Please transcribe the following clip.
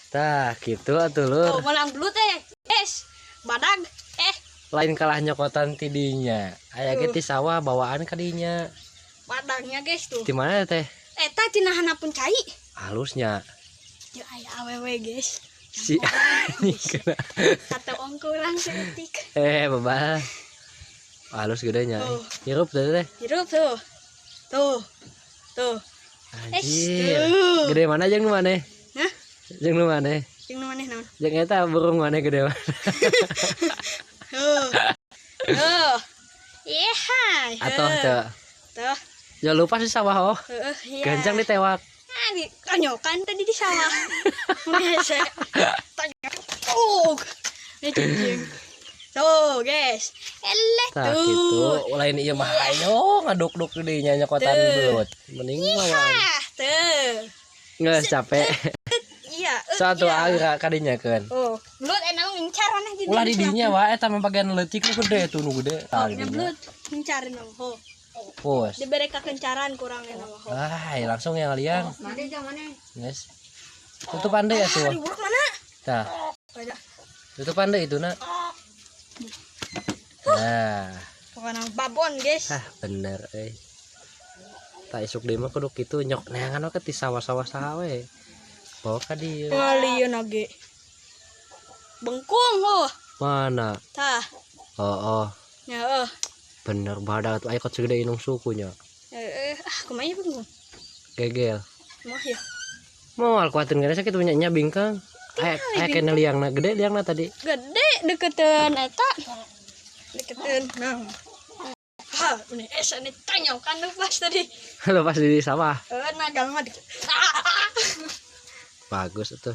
Tah, kitu atuh, Lur. Tuh, menang belut eh. Es, badag. Eh, Lain kalah nyokotan ti dinya. Aya ge ti sawah bawaan ka dinya. Badagnya, guys, tuh. Di mana teh? Eta tina hanapun cai. Halusnya. Ya aya awewe, guys. Si anjing kena. Kata kurang saeutik. Eh, babah. Halus gedenya. Oh. Hirup teh teh. Hirup tuh. Tuh. Tuh. Anjir. Tuh. Gede mana jeung nu maneh? Hah? Jeung nu maneh? Jeung nu maneh naon? Jeung eta burung maneh gede mana? Tuh. Tuh. Iya, hai. Atuh teu. Tuh. Jangan lupa sih sawah, oh. Heeh, iya. Gancang ditewak. Ah, di tonyokan tadi di sawah. Biasa. Tonyokan. Oh. Ini cicing. Tuh, guys. Eleh Tah tuh. Gitu. Lain ieu mah ayo ngaduk-duk di nyokotan Tuh. Belut. Mending bawaan. Ah, tuh. Geus capek. Iya, Satu iya. agra kadinya keun. Oh, belut enak ngincar aneh di Ulah di dinya wae, eta mah bagian leutik nu gede tuh, nu gede. Oh, Tah di nya dinya. Belut ngincar mah. Oh. Pus. Dibere kakencaran kurang enak mah. Oh. Ah, langsung yang liang. Mana mana? Guys. Tutupan deh ya Ah, tuh. diburuk mana? Tah, Ada. Tutupan deh itu nak. Nah, Pokoknya babon, guys. ah bener eh. Tak isuk deui mah kudu kitu nyok neangan we ke ti sawah-sawah saha we. Bawa ka dieu. Ngalieun age. Bengkung, oh. Mana? Tah. Oh. Ya, oh. Bener badak tuh aya kot segede indung sukunya. Eh, ah, kumaha ya bengkung? Gegel. Mah ya. Moal kuatin gede sakit punya nya bingkang. Aya aya kena liangna gede liangna tadi. Gede deketan eta. Deketan. Nah. Ha, ini es ini tonyokan lepas tadi. Lepas di sawah. Eh, nagal mah deket. Ah, ah. Bagus tuh.